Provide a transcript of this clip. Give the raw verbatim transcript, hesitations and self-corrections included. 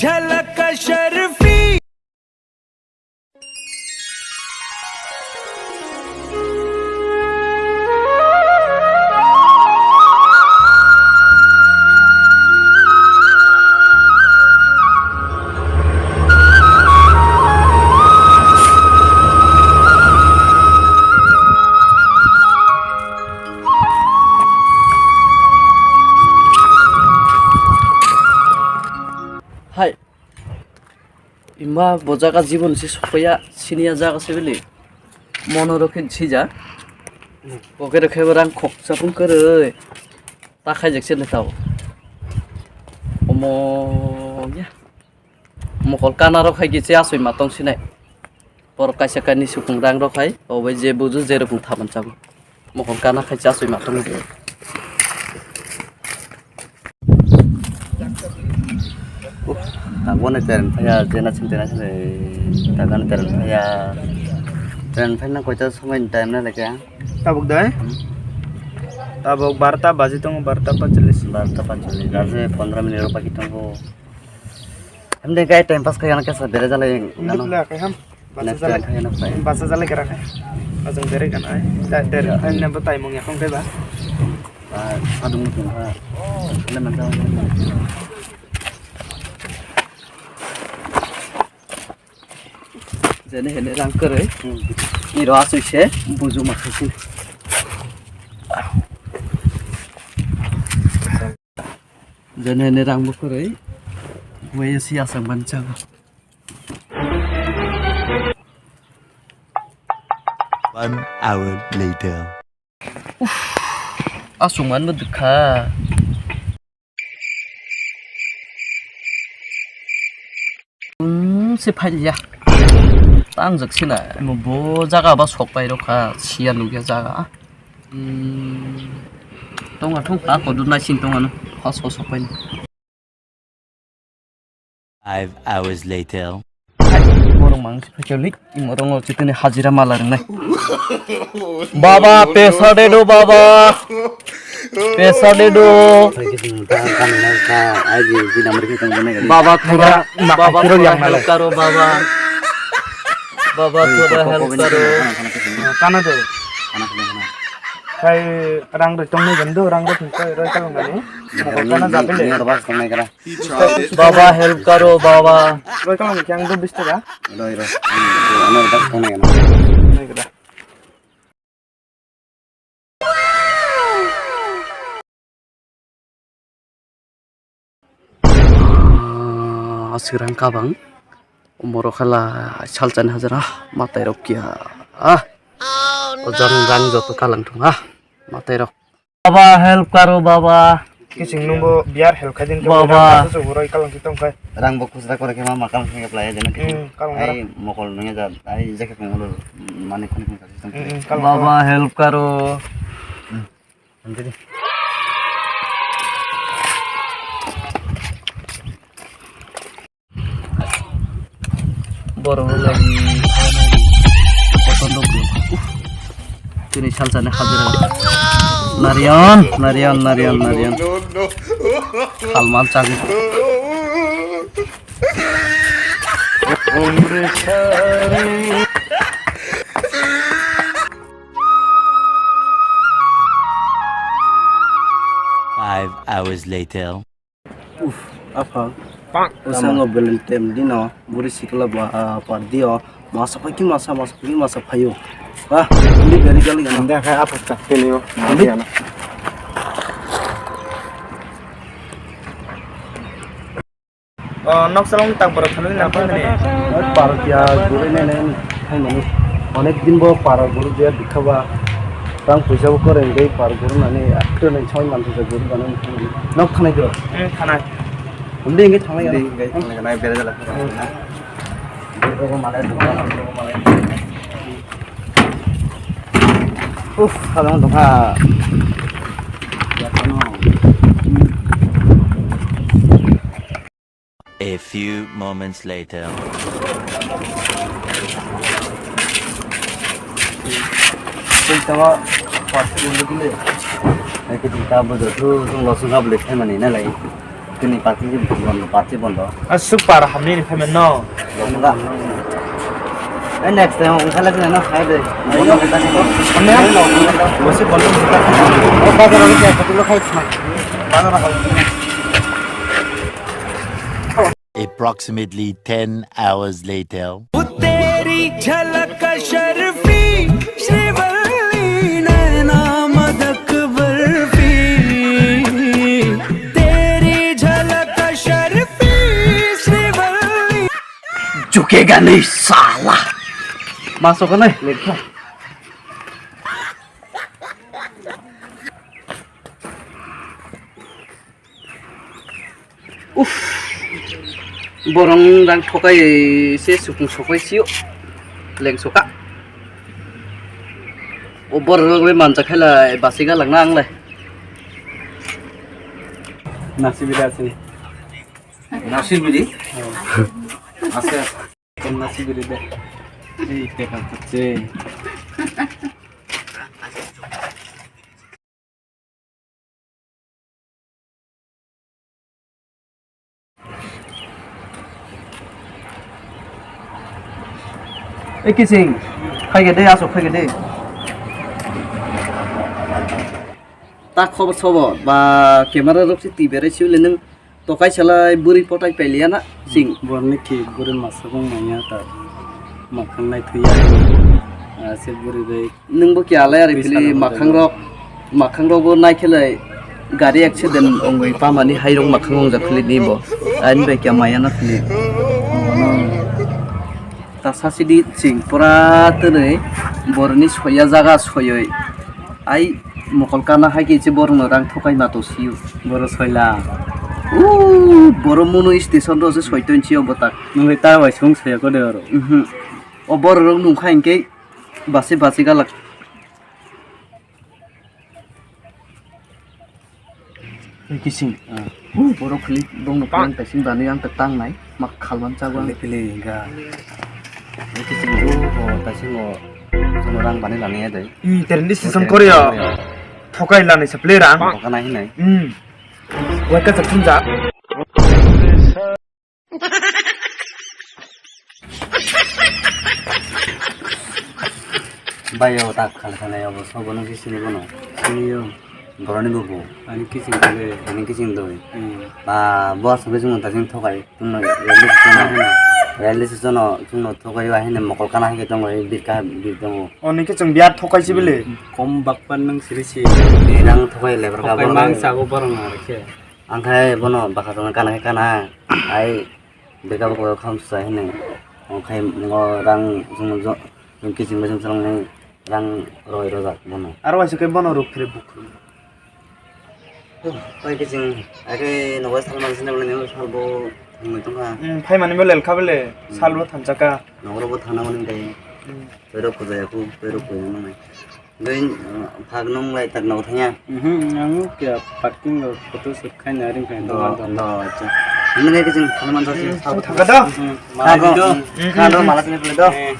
झलक Ashrafi. Hai. Ima bo jaga jibon se sokpaiya, siniya jaga se bili. Mono rokhe sija. Kokero khe rang khoksa phung kwrwi. Ta khaijak se le tao. Omo ya. Mokol kana rok hai khe se asoi ma tong sinai. Borok kaisa kainwi sukung rang rok hai, obo je buju je rokong thaman chago. Mokol kana khai chasui ma tong di. Tabuk ni train phaiya, jena chini train phaiya, tabuk ni train phaiya. Train phaina koita somoi ni time na lekha? Tabuk dai? Tabuk barta baji tongo, barta pachalis. Barta pachalis, aje pondro minute rok baki tongo. Hamde gai time pass khaina kesa bere jalai. Hindi pula kaya ham. Basa jalai. Basa jalai kara kaya. Ajang bere kan ai. Dere time nembo time mung yakong kaya ba. Adung mutung ha. Ele mantau. Jene hene rang kwrwi. Iro asui se buju ma khaisi. Jene hene rang bo kwrwi. Buai si asang ban chago. One hour later. Asung man bo dukha. Hmm, se phailiya. Tangjak sina. Amo bo jaga ba sok pai rokha. Siya nugya jaga. Hmm. Tonga thung ha kodu naisin tonga no. Hos hos sok pai. Five hours later. Borok mang se phaikhe lik, imo rongo chitini hajira mala ringnai. Baba, pesa de do, baba. Pesa de do. Baba, thoda, baba, thoda help karo, baba. Baba, thoda help karo. Kana de. Kai rang roi tongnai jando, rang roi tongnai, roi kalong gani. Kana japele. Baba, help karo, baba. Roi tong ni kyang do bish taka. Roi, roi. Ano, ano, ano, ano, ano. Roi kada. Ah, aswk rang kabang. Umoro khala salchani hajara, ah, matai rok kiya. Ah. O jang jang joto kalang thung, ah, matai rok. Baba, help karo, baba. Kising nungbo biyar help khai din, baba. Rang bo khusra kore khe ma makam khe playa jeno khe. Hmm, kalong ai mokol nungya ja, ai jekhe kong ulo mani khoni khoni kasi tong. Hmm, hmm, kalong, baba, kalong. Help karo. Hmm. Anjali. Borok rok lagi kotor nukgo. Tini salsani hajira. Narion, narion, narion, narion. Salman chagwi. Five hours later. Uff, aphang. Bwskango belai tem dino, buri sikla ba, ah, party o. Masa phai ki masa, masa phai ki masa phaio. Ah, hindi gari gali gana. Hindi khai aphang ta, tini o. Hindi. O, nok salong tak borok thangwi nang phai mani. Parok ya guri nene. Hai mani, onek din bo para guru je bikha ba, rang puisa bo kore, hingke para guru nani, akto nai choi manthai je guru bana nukha mani. Nok thanai do? Hmm, thanai. Himde hingke thanai. Himde hingke thanai, nai bere jala. Hmm. Uff, kadang tongkha. A few moments later. Tei tama party dulu dulu. Hai ke tingka bo joto jong losong kha bwlai khaimani na lai. Tini party bondo, party bondo. Asuk par hamni ni payment no. Bondo. Eh, next time ongkha le na khai de. Hamya? Bosi bondo. Bazar ro khai. Bazar ro khai. Approximately ten hours later. तेरी झलक अशरफी, श्रीवल्ली नैना मदक बर्फी। तेरी झलक अशरफी, श्रीवल्ली। झुकेगा नहीं साला। Masuk ka nai, lekha. Uff, borong rang thokai se sukung sopai sio, leng soka. O borok rok bai mancha khailai basi galak na ang lai. Nasi bida asini. Nasi bidi? Oh. Ase. Nasi bidi de. Ei, teka kuche. Ei kising, phaikhe de, aswk phaikhe de. Ta khobo sobo ba camera rok se twi berai sibole nwng. To kaisa lai bwrwi potai pailiya na sing. Borni ki bwrwi masa bung manya ta makhang nai thuya. Ah, se bwrwi bai. Nwng bo kiya lai ari phili makhang rok, makhang rok bo nai khe lai gari accident ongoi pamani hai rok makhang ong jak phili ni bo. Ani bai kiya maya na phili. Ta sasi di sing pura twnwi borni soya jaga soyoi. Ai mokol kana hai khe se borokno rang thokai ma to sio. Boro soila. Uuu, boro mono station ro se soiton sio botak. Nwng bai ta bai sung soya ko de oro. Mhm. O borok rok nung kha hinkhe basi basi galak. Ei kising. Ah. Borok phili bongno plan taising bani ang ta tangnai. Mak khalman chago ang. Phili phili ga. Ei kising o, o taising o. Jono rang bani lani ya dai. Hmm, terindi sisam koreo. Thokai lani se play rang. Thokai nai hinai. Hmm. Wai ka chak thumjak. Bai, o tak khal khanai, obo sobo nung si sini bono. Sini yo. Boroni bubu. Ani kiching doi. Ani kiching doi. Hmm. Ba, bo aswk khe chwngno ta chwng thokai. Chwngno railway station o, railway station o chwngno thokai, ba hini mokol kana hai khe tongo, birka bir tongo. O nini kiching biyar thokai si bile. Kom bakpan nung siri si. Ni nang thokai lebar ka. Thokai borok mang sago borok na rekhe. Ang khai bono bwkha chwngno kana khe kana, ai bwkha bwkha kham sa hinwi. Ang khai ngo rang chwng jo-, chwng kiching bai chwng swrwngni rang roi rojak bono. Aro waisa khe bono ruk phre buk. Pai kiching, ai khe nogo salmani sini bole nini salbo thangwi tongkha. Hmm, phaimani bo lelkha bole, hmm, salbo thanchakha. Nogoro bo thangna mani tei. Hmm. Toirok kujaya ku, toirok kujaya nang nai. Doi, phak nung lai tak nogo thangya. Mhm, ang kya parking o photo shoot khai na ring khai. Do, do, do, acha. Nini ngai kiching phalman sa si. Hmm, thangka do? Hmm, mala do. Hmm, kha do, hmm, mala sini phalai do. Eh.